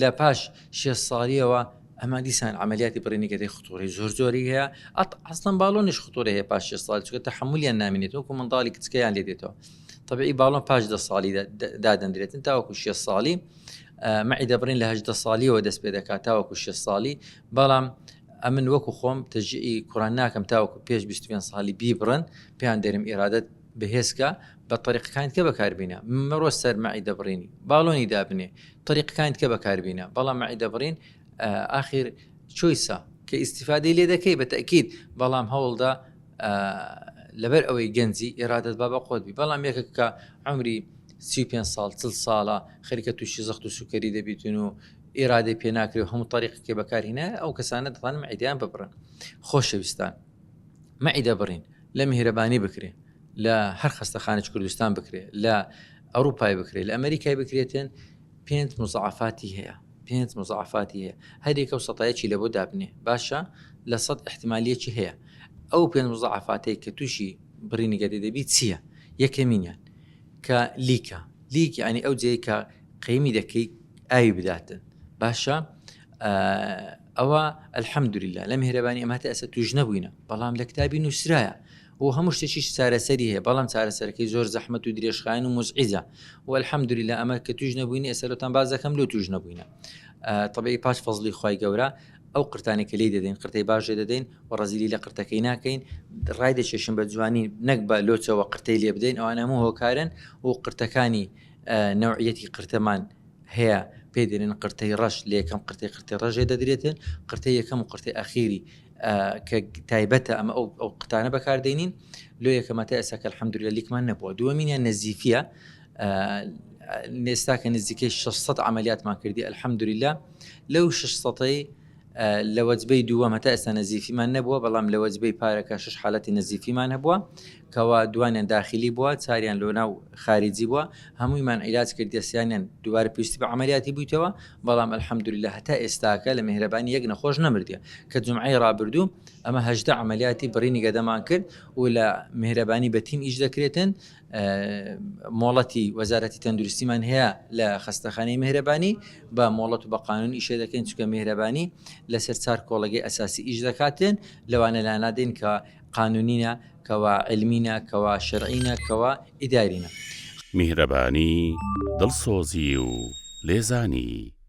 لە پاش شێست ساڵیەوە ئەمە دیسان عملیاتی بڕینی گەدەی خطوری زۆر زۆری هەیە ئەت ئەسڵەن باڵۆنیش خطوری هەیە پاش شێست ساڵی چونکە تەحملیان نامێنێت وەکو منداڵی کچکەیان لێ دێتەوە طبیعی باڵۆن پاش دە ساڵی دادەندرێتن تاوەکو شێست ساڵی مەعیدە بڕین لە هەدە ساڵیەوە دەست پێ دەکات تاوەکو شێست ساڵی بەڵام ئەمن وەکو خۆم تەجیعی کوڕان ناکەم تاوەکو پێش 25 ساڵی بیبڕن پێیان دەرم ئیرادەت بەهێزکە بە تەریقەکانی تکە بەکاربینە مەڕۆ سەر مەعیدە بڕینی باڵۆنی دابنێ تەریقەکانی تکە بەکاربینە بەڵام مەعیدە بڕین ئاخیر چۆیسە کە ئیسیفادەی لێ دەکەی بە تەکیید بەڵام هەوڵدا لەبەر ئەوەی گەنجی ئێرادت با بە قۆت بی بەڵام یەکە کە عمری 35 ساڵ چل ساڵە خەریکە تووشی زەخت و سوکەری دەبیتن و ئێرادەی پێناکرێ و هەموو طریقێکی بەکارهینە ئەو کەسانە دەتوانن مەعیدەیان ببڕن خۆشەویستان مەعیدە بڕین لە میهرەبانی بکرێ لە هەر خەستەخانەی کوردستان بکرێ لە ئەوروپای بکرێ لە ئەمریکای بکرێتن پێنج مزعفاتی هەیە پێنج مزعفاتی هەیە هەرێکە و سەتایەکی لە بۆ دابنێ باشە لە سەد احتمالیەکی هەیە ئەو پێنج مزعفاتەی کە تووشی بڕینی گەدە دەبی چییە یەکەمینیان کە لیکە لیک ینی ئەو جێی کە قەیمی دەکەی ئاوی بداتن باشە ئەوە الحمدللە لە میهرەبانی ئەمە تا ئێستا توش نەبووینە بەڵام لە کتابی نووسرایە و هەموو شتێکیش چارەسەری هەیە بەڵام چارەسەرەکەی زۆر زەحمەت و درێژخایەن و مزعیجە و الحمدللە ئەمە کە توش نەبووین ئێستا لۆتان باس دەکەم لۆ توش نەبووینە طبیعی پاش فەزلی خوای گەورە ئەو قرتانێک کە لی دەدەین قرتەی باش لێ دەدەین و ڕەزیلی لە قرتەکەی ناکەین ڕای دەکێشن بە جوانی نەک بە لۆچەوە قرتەی لێ بدەین ئەوانە هەموو هۆکارن و قرتەکانی نەوعیەتی قرتەمان هەیە پێی دەرێن قرتەی ڕەش لە یەکەم قرتەی قرتەی ڕەش لێ دەدرێتن قرتەی یەکەم و قرتەی ئەخیری کە تایبەتە ئەمە ئەو ئەو قتانە بەکاردێنین لۆ یەکەمە تا ئێستا کە الحمدلله لیکمان نەبووە دووەمینیان نەزیفیە ئێستا کە نزیکەی 600 عملیاتمان کردی الحمدلله لەو 600 لە وەجبەی دووەم هەتا ئێستا نەزیفیمان نەبووە، بەڵام لە وەجبەی پارەکە شەش حالەتی نەزیفیمان هەبووە کەوا دوانیان داخلی بووە چاریان لۆناو خارجی بووە هەموویمان عیلاج کردیە سیانیان دووبارە پێویستی بە عەمەلیاتی بوویتەوە بەڵام الحمدللە هەتا ئێستاکە لە میهرەبانی یەک نەخۆش نەمردیە کە جومعەی ڕابردوو ئەمە 18 عەمەلیاتی بڕینی گەدەمان کرد و لە میهرەبانی بە تیم ئیش دەکرێتن مۆڵەتی وەزارەتی تەندروستیمان هەیە لە خەستەخانەی مهرەبانی بە مۆڵەت و بە قانون ئیشێ دەکەین چکە مهرەبانی لەسەر چار کۆڵەگەی ئەساسی ئیش دەکاتن لەوانە لانادەین کە قانونینە کەوا علمینە کەوا شەرعینە کەوا ئیدارینە. میهرەبانی، دڵسۆزی و لێزانی.